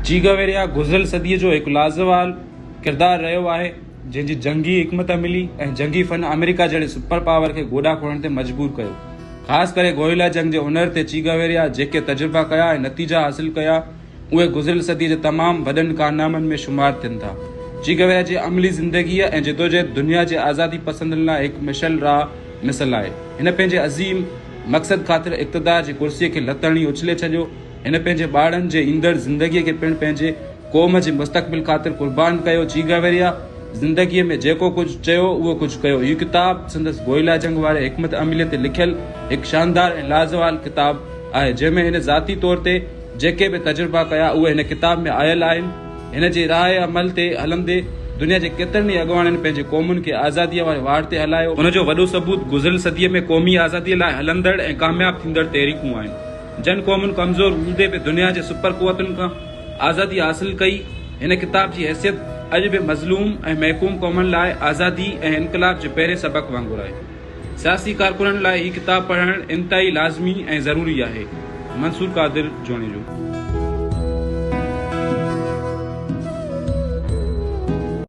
چي گويريا گذريل صديء جو هڪ لازوال ڪردار رهيو آهي، جنهن جي جنگي حڪمت عملي ۽ جنگي فن آمريڪا جهڙي سپر پاور کي گوڏا کوڙڻ تي مجبور ڪيو. خاص ڪري گوريلا جنگ جي هنر تي چي گويريا جيڪي تجربا ڪيا ۽ نتيجا حاصل ڪيا، اهي گذريل صديء جي تمام وڏن ڪارنامن ۾ شمار ٿين ٿا. چي گويرا جي عملي زندگيء ۽ جدوجهد دنيا جي آزادي پسندن لاء هڪ مشعل راهه مثل آهي. هن پنهنجي عظيم مقصد خاطر اقتدار جي ڪرسيء کي لت هڻي اڇلي ڇڏيو. هن پنهنجي ٻارڙن جي ايندڙ زندگيء کي پڻ پنهنجي قوم جي مستقبل خاطر قربان ڪيو. چي گويريا زندگيء ۾ جيڪو ڪجهه چيو، اهو ڪجهه ڪيو. هي ڪتاب سندس گوئيلا جنگ واري حڪمت عمليء تي لکيل هڪ شاندار ۽ لازوال ڪتاب آهي، جنهن ۾ هن ذاتي طور تي جيڪي به تجربا ڪيا، اهي هن ڪتاب ۾ آيل آهن. هن جي راهه عمل تي هلندي دنيا جي ڪيترن ئي اڳواڻن پنهنجي قومن کي آزاديء واري واٽ تي هلايو. ان جو وڏو ثبوت گذريل صديء ۾ قومي آزاديء لاء هلندڙ ۽ ڪامياب ٿيندڙ تحريڪون آهن. جن قومن ڪمزور هوندي به دنيا جي سپر قوتن کان آزادي حاصل ڪئي. هن ڪتاب جي حيثيت اڄ به مظلوم ۽ محڪوم قومن لاء آزادي ۽ انقلاب جي پهرين سبق وانگر آهي. سياسي ڪارڪنن لاء هي ڪتاب پڙهڻ انتهائي لازمي ۽ ضروري آهي. منصور قادر جوڻيجو.